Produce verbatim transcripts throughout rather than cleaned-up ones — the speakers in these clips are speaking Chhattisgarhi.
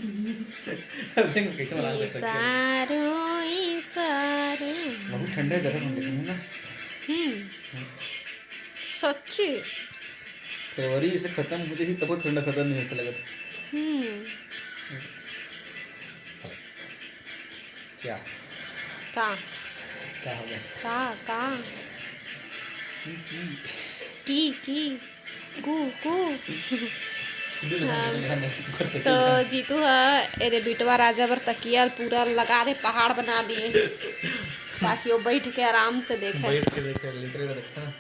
देख कैसे मना ई करता है। सारू, ई सारू। अभी ठंडा है, ज्यादा ठंडा नहीं है ना। हम्म। सच्ची। फरवरी से खत्म हो जाही, तब ठंडा खत्म नहीं हो, ऐसा लगता। हम्म। क्या? का? का हो गया? का, का? की, की? की, की? कू, कू। हाँ। तो जीतू ह एदे बिटवा राजा बर तकिया ल पूरा लगा दे, पहाड़ बना दिए, ताकि वो बैठ के आराम से देखे। बैठ के देखे, लेटे हुए देखता ना।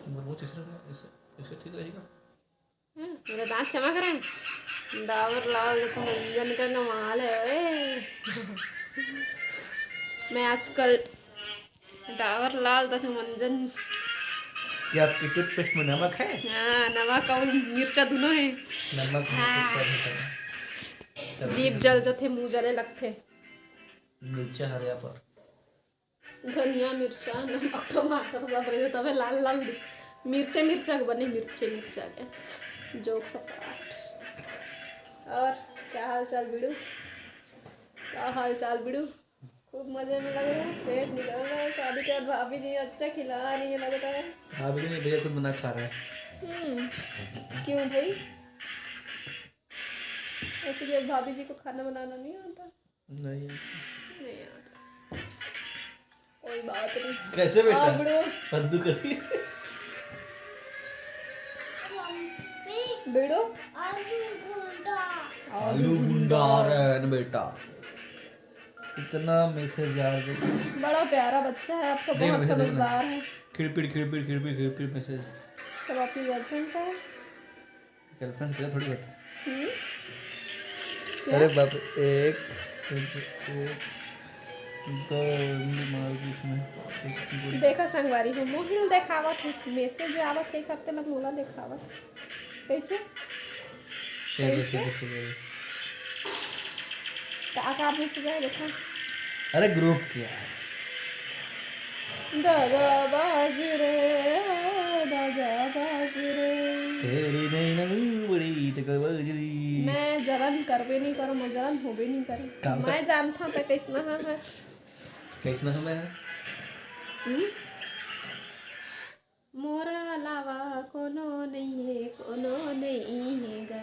मुर्मू तीसरा का, इसे, इसे ठीक रहेगा। हम्म, मेरा दांत चमक रहा है। डाबर लाल तो मंजन का कमाल है ओए। मैं आजकल डाबर लाल तथा मंजन। क्या आपके टूथपेस्ट में नमक है? हाँ, नमक और मिर्चा दोनों है। नमक में तो हाँ। सब है। जीभ जल जथे, मुंह जले लगथे। मिर्चा हरे पर। धनिया, मिर्चा, नमक, टमाटर सब रहिथे, तभे लाल लाल दिख-, मिर्चे मिर्चा के बने, मिर्चे मिर्चा के। Jokes apart। और क्या हाल चाल बिड़ू? क्या हाल चाल बिड़ू? खूब मजे में लग रहा है, पेट निकल रहा है। शादी के बाद भाभी जी अच्छा खिला रही है लगता है। भाभी जी नहीं, भैया खुद बना खा रहा है। हम्म, क्यों भाई? ऐसे भी भाभी जी को खाना बनाना नहीं आता। नहीं आता। नहीं आता। कोई बात नहीं। कैसे बेटा? हाँ, बिड़ू। कद्दू करी। बिड़ू। आलू गुंडा। आलू गुंडा रहे ना बेटा। इतना मैसेज यार, देख। बड़ा प्यारा बच्चा है आपका, देख बहुत मैसेज, देख समझदार है। खिड़पिड़, खिड़पिड़, खिड़पिड़, खिड़पिड़ मैसेज। सब आपकी गर्लफ्रेंड का है? गर्लफ्रेंड से पहले थोड़ी होता। हम्म? अरे क्या? बाप रे, एक, एक, एक, दो उंगली मार दी इसमें। एक उंगली। देखा संगवारी हो, मोहिल देखावत है, मैसेज आवत है करते ना, मोला देखावत है। कैसे? ये देखो, कैसे? देखो, देखो। का, का मैसेज है देखा? अरे ग्रुप के यार। दागा बाज रे, दागा बाज रे। तेरी नैना बड़ी तक बजरी। मैं जलन करबे नहीं करो, मैं जलन होबे नहीं करे। का होता? मैं जानता था कैसना है, है। कैसना है मैं? हम्म? मोर अलावा कोनो नइ हे, कोनो नइ हे गा।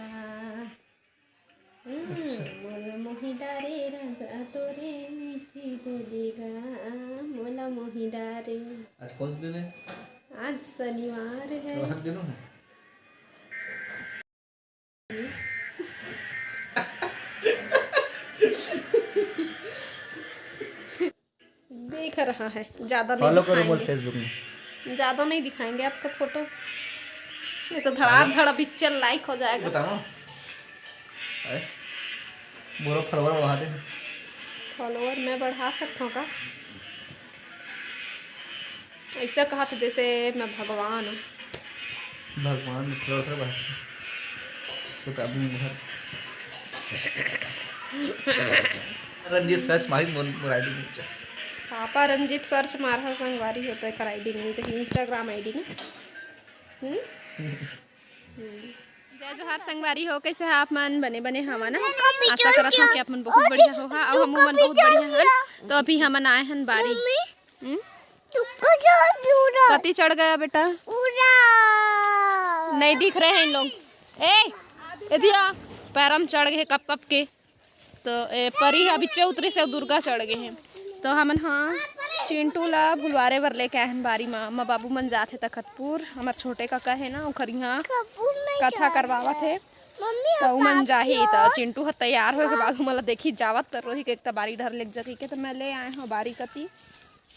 हम्म, अच्छा। मोला मोहि डारे राजा तोरे मीठी बोली गा, मोला मोहि डारे। आज कौन सा दिन है? आज शनिवार है। तो हक दिनों है। देख रहा है, ज्यादा नहीं follow करो मोर दिखाएंगे। Facebook में। ज्यादा नहीं दिखाएंगे आपका फोटो, नहीं तो धड़ा धड़ पिक्चर लाइक हो जाएगा। बताओ। अरे, बोलो, follower बढ़ा दे। Follower मैं बढ़ा सकता हूँ का? ऐसा कहा था जैसे मैं भगवान हूँ। भगवान में थोड़ा थोड़ा बात है। तो तब भी बहुत। रंजीत सर्च मारी मोर, मोर आईडी मिल जाए। पापा रंजीत सर्च मारहा संगवारी हो तो एकर आईडी मिल जाही, Instagram आईडी ना। हम्म? हम्म। जय जोहार संगवारी हो, कैसे हा आप मन? बने बने हवा ना? आशा करत हूँ कि आप मन बहुत बढ़िया होहा, अउ हमू मन बहुत बढ़िया हन। तो अभी हमन आए हन बारी। हम्म? कति चढ़ गया बेटा? नहीं दिख रहे हैं इन लोग। ए, एदिया, पैरम चढ़ गए कप कप के। तो ए, परी ह बिच्चे उतरिस हे, दुर्गा चढ़ गे हे। तो हमन ह चिंटू ला बुलवारे बर लेके आए हन बारी म। अम्मा बाबू मन जात हे तखतपुर, हमर छोटे कका हे ना, ओखर इहाँ कथा करवावत हे। त उमन जाही, त चिंटू ह तैयार होए के बाद उमन ला देखी जावत त रोही के एक त बारी डर लेग जही के, त मैं ले आए हव बारी कती।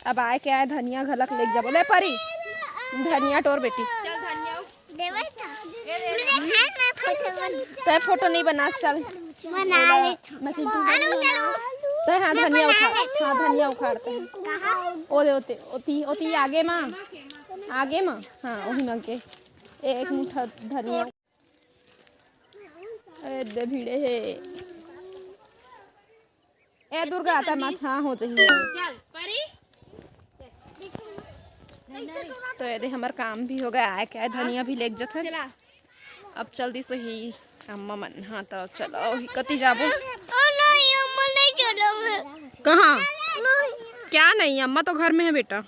अब आए के आए धनिया घलक लेग जाबो। ले परी, धनिया टोर बेटी। चल धनिया। देवे तो। मेरे घर में फोटो बन- तय फोटो नहीं बना, चल। बना ले। मैं चिंटू चलो, चलो। तय हाँ, मैं धनिया बना उखाड़। लेती हाँ, हूँ। धनिया उखाड़ते हैं। कहाँ? ओदे, ओते, ओती, ओती आगे माँ। आगे माँ। हाँ, वही माँ के। एक मुठा धनिया। ए, दे भिड़े हे। ए दुर्गा, आता मत, हाँ, हो जाही। चल, परी। तो एदे हमर काम भी हो गया, आए क्या, धनिया भी लेग जथन। चला। अब चल दिस होही अम्मा मन। हाँ, तो चलो, कति जाबो? ओ नहीं, अम्मा नहीं चलो मैं। कहाँ? नहीं। क्या नहीं? अम्मा तो घर में है बेटा।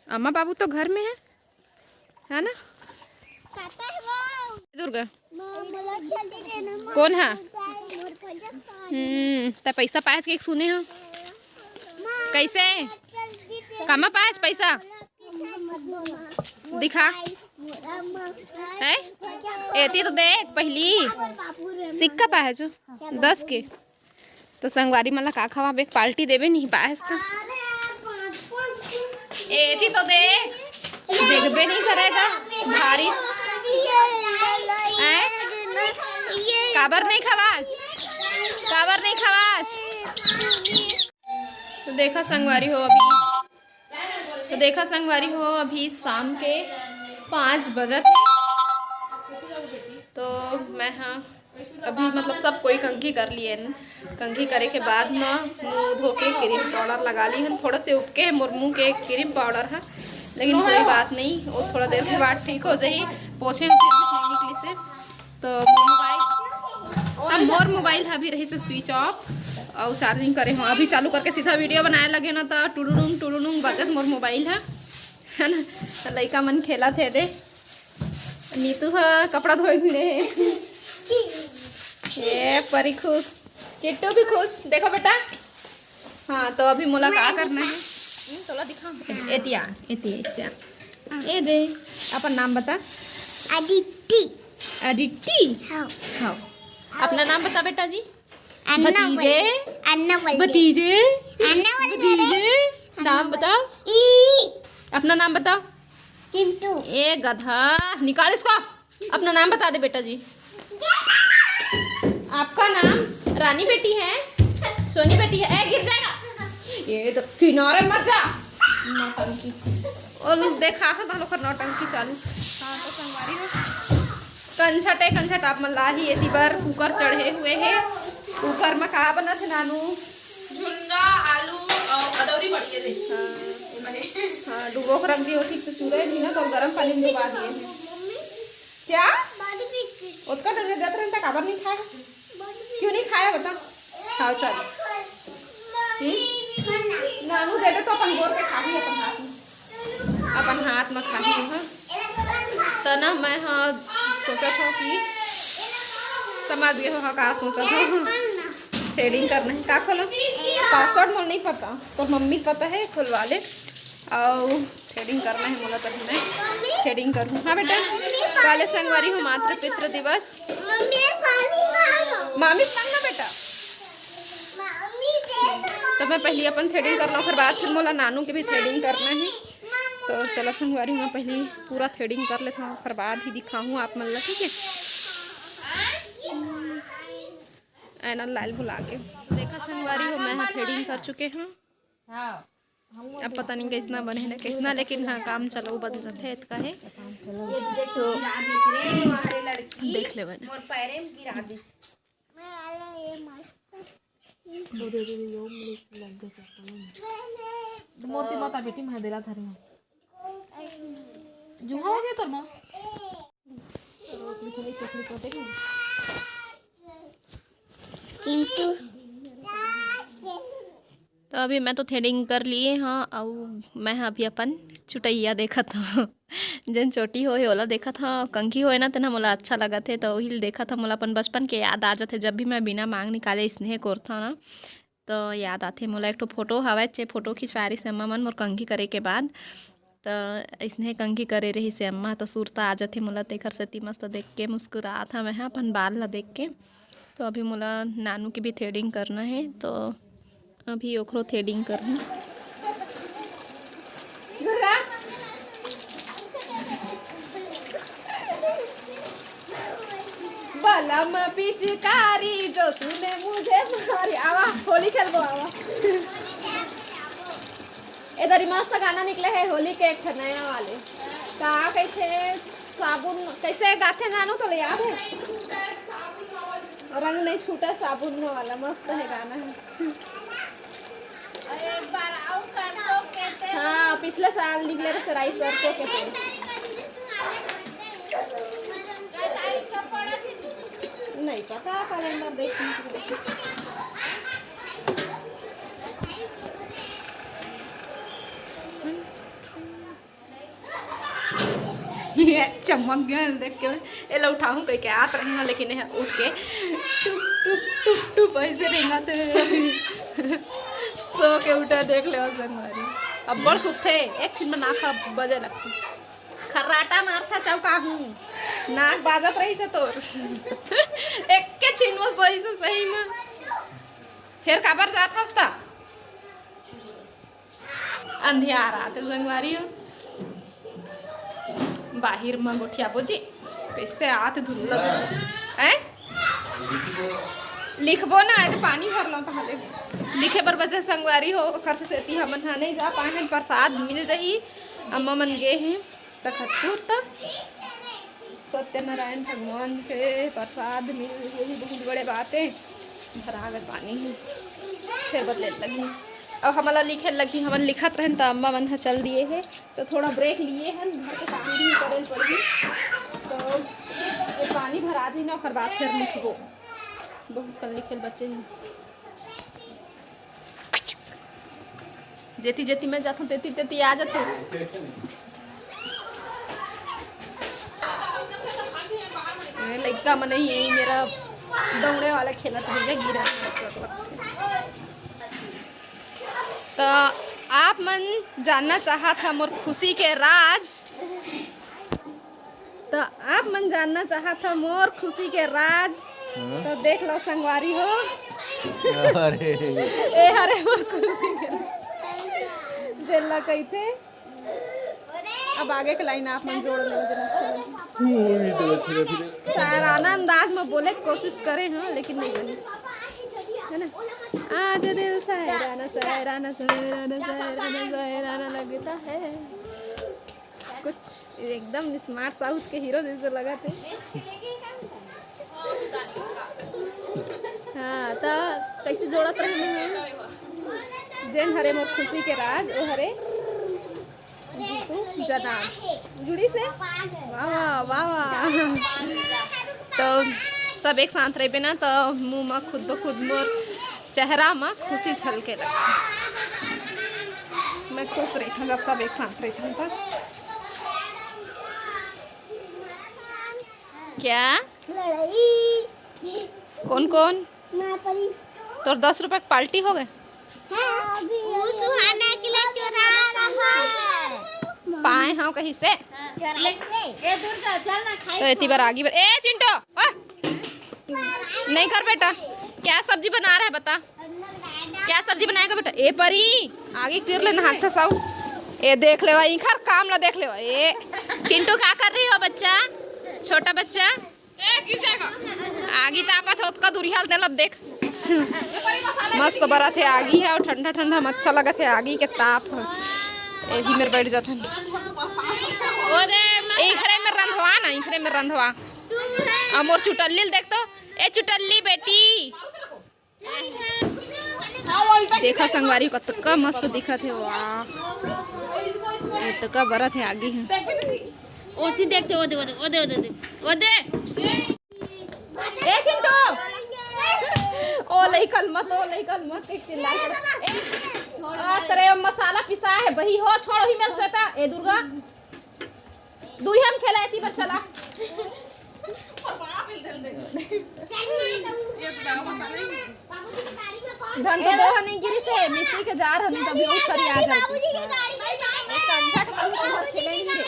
अम्मा बाबू तो घर में है, है ना? पापा है वो। दुर्गा। माँ, बोला जल्दी देना, माँ। कौन है? मोर खंजर पानी। हम्म, त पैसा पायस के सुने हो? माँ, कैसे? जल्दी दे। कामा पायस पैसा? दिखा। है? एती तो देख पहली। सिक्का पाहे जो दस के। तो संगवारी मन ला का खवाबे, पार्टी देबे नहीं पायस तो। एती तो देख, देखबे नहीं करेगा भारी। हैं? काबर नहीं खवाज? काबर नहीं खवाज? तो देखा संगवारी हो अभी तो देखा संगवारी हो, अभी शाम के पाँच बजत हे। तो मैं हाँ अभी मतलब सब कोई कंघी कर लिए हन। कंघी करे के बाद म मुँह धो के क्रीम पाउडर लगा ली हन। थोड़ा से उपके हे मोर मुँह के क्रीम पाउडर ह, लेकिन कोई बात नहीं, वो थोड़ा देर के बाद ठीक हो जाही। पोछे हन फिर भी नहीं निकली से। तो मोर मोबाइल, हाँ, मोर मोबाइल ह अभी रहिस हे स्विच ऑफ, अउ चार्जिंग करे हूँ। अभी चालू करके सीधा वीडियो बनाए लगे ना, तो टुडुडुंग टुडुडुंग बजत मोर मोबाइल ह, है ना? तो लइका मन खेलत हे दे। नीतू ह कपड़ा धोए भिड़े हे। ए परी खुश, चिट्टू भी खुश। देखो बेटा, हाँ, तो अभी मोला का करना है? हम्म, तोला दिखा। एतिया, एतिया, एतिया। ए दे, अपन नाम बता। अदिति। अदिति? हाँ। हाँ। अपना नाम बता बेटा जी। अन्ना भतीजे। बोल दे। अन्ना बोल दे। भतीजे। अन्ना बोल दे रे। भतीजे। नाम बताओ। ई। अपना नाम बताओ। चिंटू। ए गधा, निकाल इसको। अपना नाम बता दे बेटा जी। आपका नाम रानी बेटी है, सोनी बेटी है। ए, गिर जाएगा। ये तो किनारे मत जा। नौटंकी। और देखा था तालो कर नौटंकी चालू। हाँ, तो संगवारी हो। कंझट ए, कंझट आप मन ला ही एती बर कुकर चढ़े हुए हे। कुकर म का बनत हे नानू? झुनगा, आलू अउ अदौरी पड़ी हे दे। हाँ। हाँ, डुबो के रख दिए हो, ठीक से चूरे नहीं ना, तो गरम पानी में डुबा दिए हैं। क्या? ओतका डंडा देत रहन त काबर नहीं खाए? क्यों नहीं खाया बता? खाओ चल। हम्म? नानू दे दे तो अपन बोर के खाही अपन हाथ में। अपन हाथ में खाही, हाँ। त ना मैं हाँ सोचत हूँ कि समझ गए हो हाँ का सोचत हूँ। थ्रेडिंग करना है। का खोलो? पासवर्ड मोला नहीं पता, तोर मम्मी के पता है, खोलवा ले। अउ थ्रेडिंग करना है मोला, तभी मैं थ्रेडिंग करूँ। हाँ बेटा, काले संगवारी हो मातृ पितृ दिवस। मामी संग ना बेटा। तो मैं पहले अपन थ्रेडिंग कर लूँ, फिर बाद फिर मोला नानू के भी थ्रेडिंग करना है। तो चला संगवारी, मैं पहले पूरा थ्रेडिंग कर लेता हूँ, फिर बाद ही दिखाऊँ आप मन ला, ठीक है? एनल लाल भुला के। देखा संगवारी हो, मैं हा थ्रेडिंग कर चुके हूँ। हाँ। अब पता नहीं कैसना बने ना कैसना, लेकिन हाँ, काम चलाऊ बन जाथे, इतका है। तो देख ले बने। मोर पैरे में गिरा दे। मोर ते माता बेटी में देला धरे हूँ। जुहा हो गया तोर माँ। चिंटू। तो अभी मैं तो थ्रेडिंग कर लिए हाँ, अउ मैं हा अभी अपन चुटैया देखत हूँ। जेन चोटी होए ओला देखत हूँ, कंघी होए ना तेन मोला अच्छा लगत है, तो वही ल देखत हूँ। मोला अपन बचपन के याद आ जाथे, जब भी मैं बिना मांग निकाले स्नेह कोरथव ना, तो याद आथे मोला एक ठो फोटो हवय, जे फोटो खिंचवाए रहिस अम्मा मन मोर कंघी करे के बाद। त अइसने कंघी करे रहिस हे अम्मा, त सुरता आ जथे मोला, तेखर सेती मस्त देख के मुस्कुरात हवं मैं ह अपन बाल ला देख के। तो अभी मोला नानू के भी थ्रेडिंग करना है, तो अभी ओखरो थ्रेडिंग करहूँ। बलम पिचकारी जो तूने मुझे मारी। आवा, होली खेलबो, आवा। ए दरी मस्त गाना निकले है होली के एक ठो नया वाले। का कैसे साबुन, कैसे गाथे नानू, तो याद है? रंग नहीं छूटा साबुन वाला, मस्त है गाना है। हाँ, पिछले साल निकले रहे राई सरसों के तेल। कैलेंडर देख। ये चमक गया देख के। एला उठाहूँ कह के आत रही ना, लेकिन ये उठ के टुप टुप टुप टुप ऐसे रेंगत हे। सो के उठा देख ले संगवारी। अब्बड़ सुतथे, एक छिन में नाक बजे लगथे। खर्राटा मारथा चौका हूँ। नाक बाजत रहिसे तोर। एक के छिन में सोइसे सही में। फेर काबर जात हस त? अंधियार आथे संगवारी हो। बाहिर म गोठियाबो जी, कइसे आत धुन लग। हैं? लिखबो ना, ए तो पानी भर लो तहले। लिखे बर बचे संगवारी हो, ओखर से सेती हमन हा नहीं जा पाए हन। प्रसाद मिल जाही, अम्मा मन गे हे तखतपुर त। सत्यनारायण भगवान के प्रसाद मिल जाही, बहुत बड़े बात हे। भरा गए पानी हे, फेर बदले लगी। अब हमला लिखे लगी, हमन लिखत रहन त अम्मा मन ह चल दिए हे, तो थोड़ा ब्रेक लिए हन, घर के काम भी करे पड़ी। तो ये पानी भरा जी ना, ओकर बाद फेर लिखबो। बहुत कन लिखे बचे हे। जेती जेती मैं जाथों, तेती तेती आ जाथों। ए, लइका मन ही यही मेरा दौड़े वाला खेलत भैया गिरा। तो आप मन जानना चाहत ह मोर खुशी के राज, तो आप मन जानना चाहत ह मोर खुशी के राज, हाँ? तो देख लो संगवारी हो। अरे। ए हरे मोर खुशी के राज। जेला कहिथे। अब आगे के लाइन आप मन जोड़ ले, जेला अच्छा लगे। वही तो बैठे रहे फिर। शायराना अंदाज में बोले के कोशिश करे हैं, लेकिन नहीं बने, है ना? आज दिल शायराना, शायराना, शायराना, शायराना, शायराना लगता है। कुछ एकदम स्मार्ट साउथ के हीरो जैसे लगत हे। हाँ, त कैसे जोड़त रहे हैं? जेन हरे मोर खुशी के राज, ओ हरे जीतू जनाब। जुड़ी से? वाह, वाह, वाह, वाह। तो सब एक साथ रहबे ना, तो मुंह में खुद ब खुद मोर चेहरा में खुशी झलके लगथे। मैं खुश रहथन जब सब एक साथ रहथन त। क्या? लड़ाई। कौन कौन? मैं परी। तोर दस रुपए के पार्टी हो गए? हाँ, अभी वो सुहाना के लिए चुरा रहा है। पाए हो कहीं से? चुराई से। ए, दूर जा, चल ना, खाई तो एती बार आगी बार। ए, चिंटो, ओए! नहीं कर बेटा, क्या सब्जी बना रहा है बता? क्या सब्जी बनाएगा बेटा? ए परी, आगे तिर ले नहाते साऊ। ए देख लेवा, इखर काम ला देख लेवा। ए चिंटू, क्या कर रही हो बच्चा, छोटा बच्चा? ए, गिर जाएगा। आगी तापत हो, ओतका दूरिहा ल तेला देख। मस्त बरत हे आगी हे, अउ ठंडा ठंडा म अच्छा लगत हे आगी के ताप ह। एही मेर बैठ जाथन। ओदे, ए, इखरे में रंधवा ना, इखरे में रंधवा। आ मोर चुटल्ली ल देख तो। ए चुटल्ली बेटी। देखा संगवारी, कतका मस्त दिखत हे, वाह। एतका बरत हे आगी हे। ओती देखते, ओदे, ओदे, ओदे, ओदे, ओदे। ए चिंटू, ओ लइकन मत, ओ लइकन मत, एक चिल्ला के। ए, आ, तेरे मसाला पिसा है, बही हो, छोड़ ही मेरे से ता। ए दुर्गा, दूरिहा म खेला, एती बर चला। धन तो दो ह नहीं गिरी से, मिक्सी के जार ह नहीं, तभी उछरी आ जाती। एक कंझट पानी के घर खेले ही नहीं।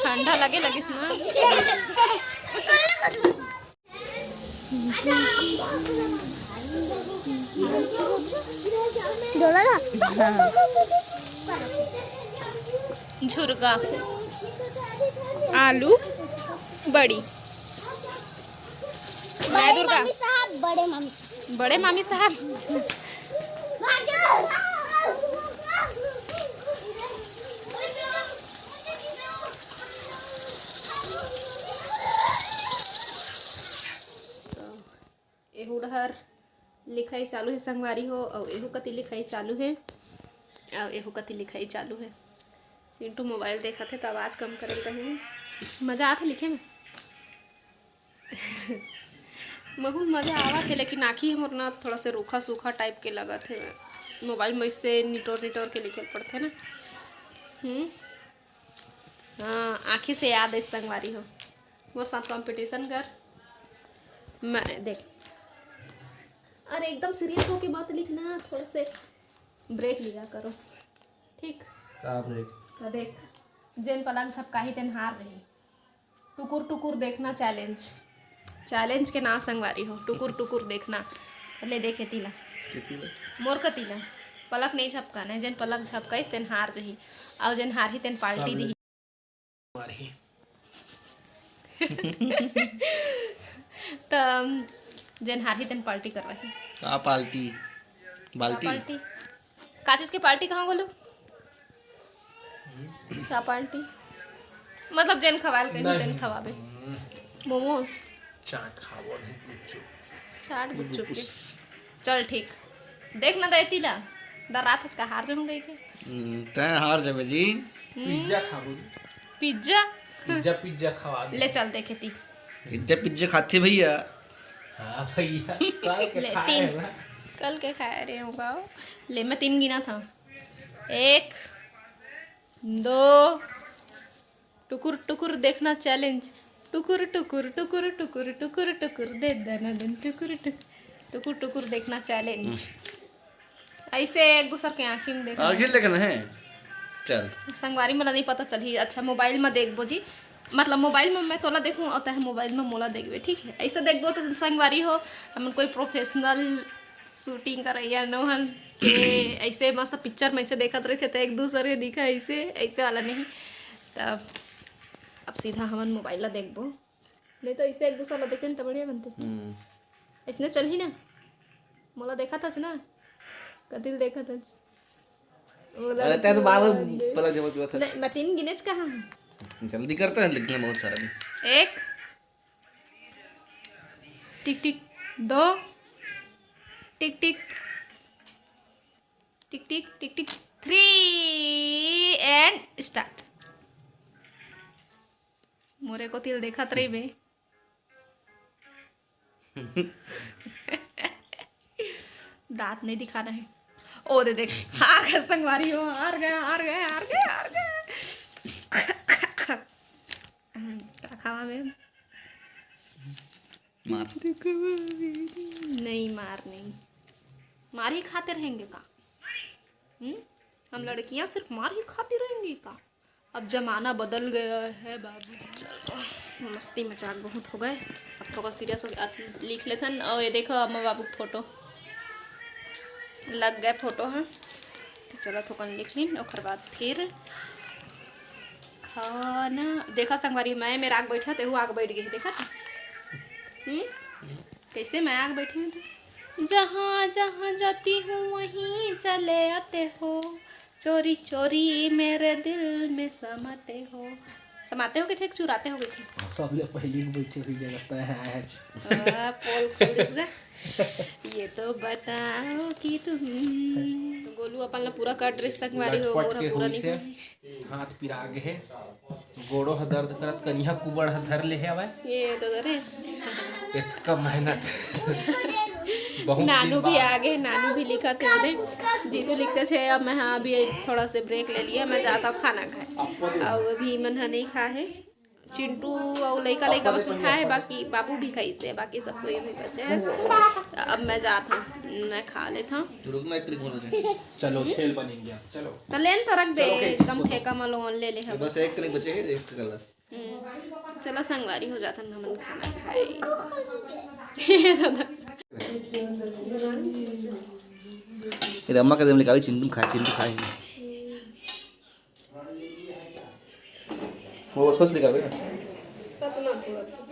ठंडा लगे लगिस ना। झुरगा, आलू, बड़ी। जय दुर्गा। मामी साहब, बड़े मामी। बड़े मामी साहब। एहू डहर लिखाई चालू हे संगवारी हो, अउ एहू कति लिखाई चालू हे, अउ एहू कति लिखाई चालू हे। चिंटू मोबाइल देखत हे, त आवाज कम करे ल कहूँ। मजा आथे लिखे में। महूँ ल मजा आवत हे, लेकिन आँखी हमर ना थोड़ा से रूखा सूखा टाइप के लगत हे। मोबाइल में इससे निटोर निटोर के लिखे ल पड़थे ना। हम्म। हाँ, आँखी से याद है संगवारी हो, मोर साथ कंपटीशन कर। मैं देख, अरे एकदम सीरियस होके मत लिखना, थोड़ा से ब्रेक लिया करो, ठीक? का ब्रेक? तो देख, जेन पलंग झपकाही तेन हार जही। टुकुर टुकुर देखना चैलेंज। चैलेंज के नाम संगवारी हो, टुकुर टुकुर देखना। ले देखे तिला। के तिला? मोर का तिला। पलक नहीं झपकाना है, जेन पलक झपकाइस तेन हार जही, और जेन हारही तेन पार्टी सब दिही। मारही। त जेन हारही तेन पार्टी करवाही। का पार्टी? का बाल्टी? पार्टी? का चीज के पार्टी कहाँ बोलू? का पार्टी? मतलब जेन खवाल कहीं नहीं। तेन खवाबे। मोमोज। चाट खाबो नहीं, गुपचुप। चाट गुपचुप के। चल ठीक। देख ना देती ला। दा रात हचका हार जम गई के। हम्म, तैं हार जाबे जी। पिज्जा खाबो जी। पिज्जा? पिज्जा, पिज्जा खवा दे। ले चल देखे ती। पिज्जा, पिज्जा खाथे भैया। हाँ भैया, कल के ले, खाए तीन। हैं ना। कल के खाए रहे होगा। ले, मैं तीन गिना था। एक, दो, टुकुर टुकुर देखना चैलेंज। टुकुर टुकुर, टुकुर टुकुर, टुकुर टुकुर, दे दना दन, टुकुर टुकुर, टुकुर टुकुर देखना चैलेंज। ऐसे एक दूसर के आँखी में देखना। आगे लेकिन है। चल। संगवारी मला नहीं पता चलही। अच्छा, मोबाइल में देखबो जी, मतलब मोबाइल में मैं तोला देखूँ और तह मोबाइल में मोला देखबे, ठीक है? ऐसे देखबो तो संगवारी हो, हमन कोई प्रोफेशनल शूटिंग करैया नोहन के। ऐसे मस्त पिक्चर में ऐसे देखत रहिथे तो एक दूसर के दिखा ऐसे, ऐसे वाला नहीं। तब अब सीधा हमन मोबाइल ला देखबो, नहीं तो ऐसे एक दूसर ला देखते तो बढ़िया बनते। हम्म। ऐसने चलही ना, मोला देखत हस ना, कतिल देखत हस। मोला अरे, तैं तो बार-बार देखत हस। पलक जमा करत हस। नहीं, मैं तीन गिनेच कहा। जल्दी करता है, लिखना बहुत सारा भी। एक, टिक टिक, दो, टिक टिक, टिक टिक, टिक टिक, three and start। मोरे कोतिल देखत रहिबे। दांत नहीं दिखाना है। ओ दे देख, हार गए संगवारी हो, हार गए, हार गए, हार गए, हार गए। का खावा बे? मार। नहीं, मार नहीं। मार ही खाते रहेंगे का? हम्म? हम लड़कियां सिर्फ मार ही खाती रहेंगी का? अब जमाना बदल गया है बाबू। चलो, मस्ती मजाक बहुत हो गए। अब थोड़ा सीरियस हो गया, अब लिख लेथन। और ये देखो, अम्मा बाबू के फोटो लग गए, फोटो है। तो चलो, थोकन लिख लीन, ओकर बाद फिर खाना। देखा संगवारी, मैं मेरा आग बैठा, तेहू आग बैठ गई, देखा था? हम्म? कैसे मैं आग बैठी हूँ तो? जहाँ जहाँ जाती हूँ, वहीं चले आते हो, चोरी चोरी मेरे दिल में समाते हो। समाते हो कि थे, चुराते हो कि थे? सबले पहले बैठे हुई जगह तय है आज। आ, पोल खोल दिस गा। ये तो बताओ कि तुम। तो गोलू अपन ला पूरा का ड्रेस संगवारी हो, लटपट मोर के पूरा हुई नहीं से हुई। हाथ पिरा गे हे, गोड़ो ह दर्द करत, कनिहा कुबड़ ह धर ले हे हवय। ये तो धरे। इतका मेहनत। बहुत नानू दिन भी बाद। आगे, नानू भी लिखत हे ओदे। जीतू लिखते छे, अब मैं, हाँ, अभी थोड़ा से ब्रेक ले लिया, मैं जाता हूँ खाना खाए। और अभी मन हा नहीं खा है। चिंटू और लइका, लइका बस में खाए, बाकी बाबू भी खाइसे, बाकी सब कोई भी बचे हैं। तो अब मैं जात हूँ, मैं खा लेता हूँ। रुकना, एक क्लिक होना चाहिए। चलो, छेल बनेंगे अब, चलो। तो लेन तो रख दे, चलो, okay, एकदम इसको दो। ठेका में लोन ले ले हम। बस एक क्लिक बचे है, एक कलर। हम्म, चलो संगवारी हो जाता ना, हमन खाना खाए। ये अम्मा का दे निकाली, चिंटू खा, चिंटू खाए। वो बस, बस निकाल दे।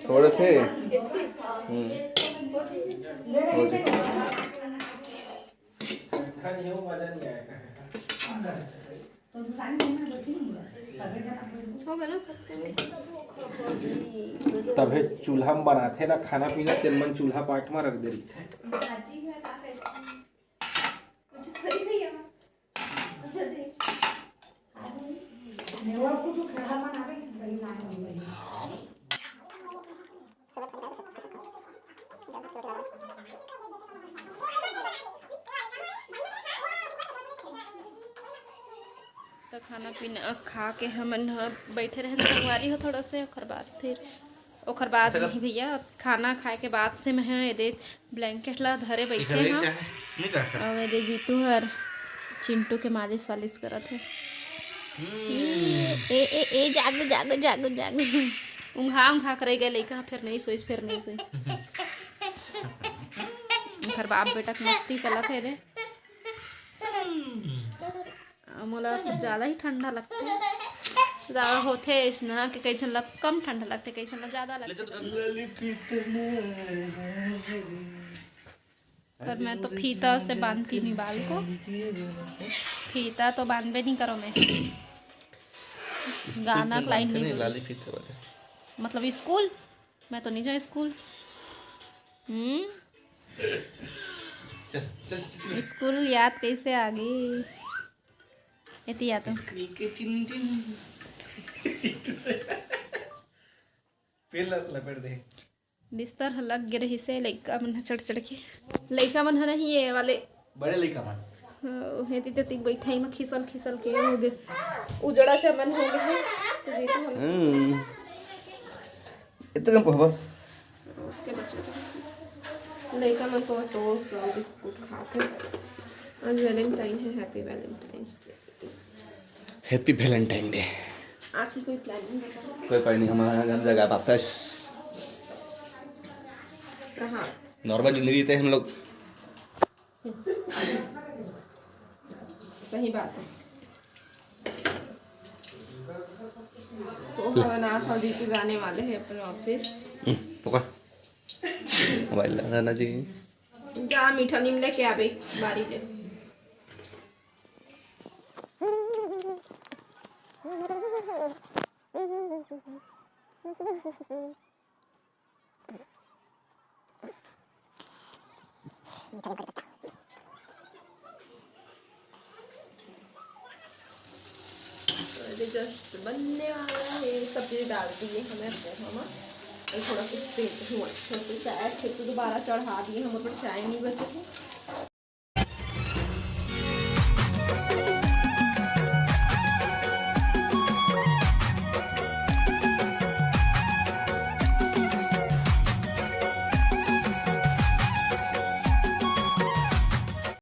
थोड़े से। हम्म। हो गया। हो गया ना सबसे। तभे चूल्हा में बनाथे ना खाना पीना, तेन मन चूल्हा पाट में रख दे रहिथे। खाना पीना खा के हमन ह बैठे रहन संगवारी हो थोड़ा से, ओकर बाद फिर, ओकर बाद अच्छा, नहीं भैया, खाना खाए के बाद से मैं ह एदे ब्लैंकेट ला धरे बैठे हव। नहीं कहा। अब एदे जीतू हर चिंटू के मालिश वालिश करत हे। ए ए ए, जागू जागू जागू जागू। उंघा उंघा करे गए लइका, फिर नहीं सोइस, फिर नहीं सोइस। घर बाप बेटा के मस्ती चलत हे रे। आ, मोला कुछ ज्यादा ही ठंडा लगथे। ज्यादा होथे इसना कि कई झन ला कम ठंडा लगथे, कई झन ला ज्यादा लगथे। पर मैं तो फीता से बांधती नहीं बाल को, फीता तो बांधबे नहीं करो मैं। गाना के लाइन नहीं जुड़ी। लाली फीता वाले। मतलब स्कूल, मैं तो नहीं जाऊँ स्कूल। हम्म। चल, चल, चल, चल। स्कूल याद कैसे आ गई? एती आ तो। स्कूल के टिन टिन। पेन ल-, लपेट दे। बिस्तर ह लग गे रहिस हे, लइका मन ह चढ़ चढ़ के। लइका मन ह नहीं, ये वाले। बड़े लइका मन। हाँ, हेती तेती बैठाई म खिसल खिसल के हो गे। उजड़ा चमन हो गे हे। तो जीतू हम हम्म। इतना कम बस। ओके बच्चों। लइका मन तो टोस्ट और बिस्कुट खाते हैं। आज वैलेंटाइन है, happy Valentine's day. Happy Valentine day. आज की कोई प्लानिंग बताओ। कोई प्लानिंग, हमारा घर जगह वापस। कहाँ? नॉर्मल जिंदगी जीते हम लोग। सही बात है। पोहा बनात हव, जीतू जाने वाले हैं अपने ऑफिस। हम्म, पकड़। मोबाइल ला दादा जी। जा मीठा नीम लेके आबे, बारी ले। तो अभी जस्ट बनने वाला है, सब चीज़ डाल दी है हमने पोहा में। और थोड़ा सा सेक हूँ अच्छे से, चाय अच्छे से दोबारा चढ़ा दिए हम, पर चाय नहीं बचे थे।